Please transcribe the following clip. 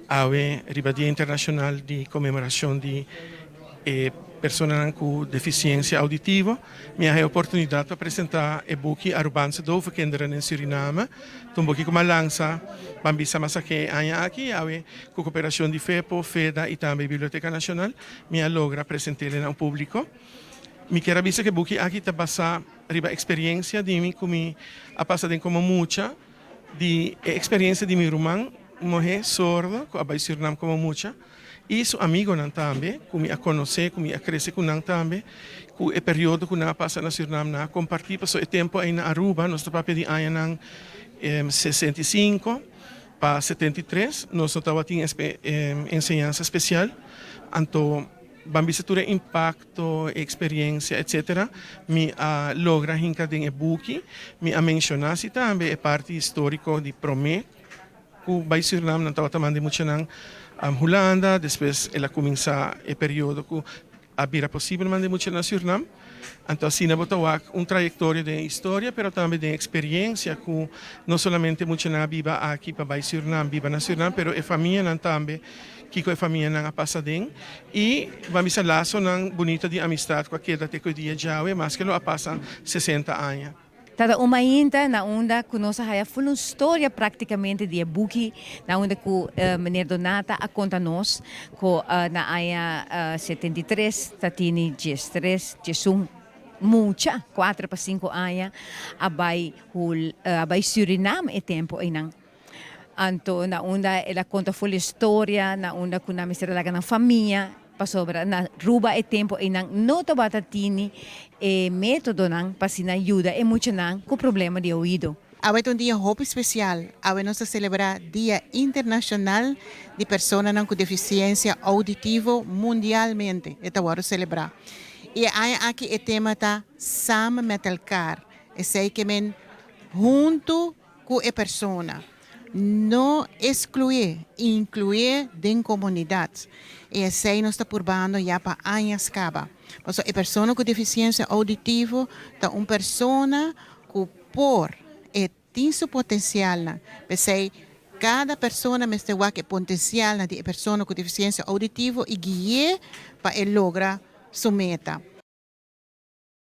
Awe riba Dia Internacional di Conmemoracion di e Personanan cu Deficiencia Auditivo, mi a haya oportunidad pa presenta e buki Arubaanse Dove Kinderen in Suriname. Ta un buki cu mi a lansa ban bisa mas aki e aña aki y awe cu cooperacion di FEPO, FEDA y tambe Biblioteca Nacional mi a logra present'e na un publico. Mi kier a bisa cu e buki aki ta basa riba experiencia di mi cu mi a pasa den como mucha. Di e experiencia di mi ruman muhe sordo cu a bay Surinam como mucha y su amigonan tambe cu mi a conoce, cu mi a crece cu nan tambe, cu e periodo cu nan a pasa na Surinam nan a comparti pasobra e tempo ey na Aruba nos ta papia di añanan 65 pa 73 nos no tabatin enseñansa special anto ban bisa tur e impacto, e experiencia etc. Mi a logra hinca den e buki. Mi a menciona si tambe e parti historico di prome cu bay Surinam nan tabata manda e muchanan Hulanda, despues el a cuminsa e periodo cu a bira posibel manda e muchanan Surinam. Anto asina bo ta wak un trayectoria den e historia pero tambe den e experiencia cu no solamente muchanan a biba aki pa bay Surinam, biba na Surinam, pero e famianan tambe. Kiko e famianan a pasa den i ban bisa lasonan bunito di amistad ku a keda te ku e dia djawe maske lo a pasa 60 aña. Tabata un mainta na unda ku nos a haya ful un storia praktikamente di e buki na unda ku meneer Donata a konta nos ku na aña 73 ta tini 13, 11 mucha, kuater pa sinku aña a bai hul a bai Surinam e tempu einan. Anto na unda el a konta ful e storia, na unda ku nan mester a laga nan famia, pasobra na Ruba e tempu ei nan no tabata tini e metodonan pa asina yuda e muchanan ku problema di oido. Awe ta un dia hopi spesial. Awe nos ta selebrá Dia Internashonal di Personanan ku Defisiensia Ouditivo mundialmente. E ta wòrdu selebrá. I e aña aki e tema ta Samen met elkaar. Esei ke men huntu Ku e persona. No esklué, inklué den komunidat. I esei nos ta purbando ya pa añas kaba. Pasobra e persona ku defisiensia ouditivo ta un persona ku por, e tin su potensialnan. P'esei kada persona mester wak e potensialnan di e persona ku defisiensia ouditivo i gui'é pa e logra su meta.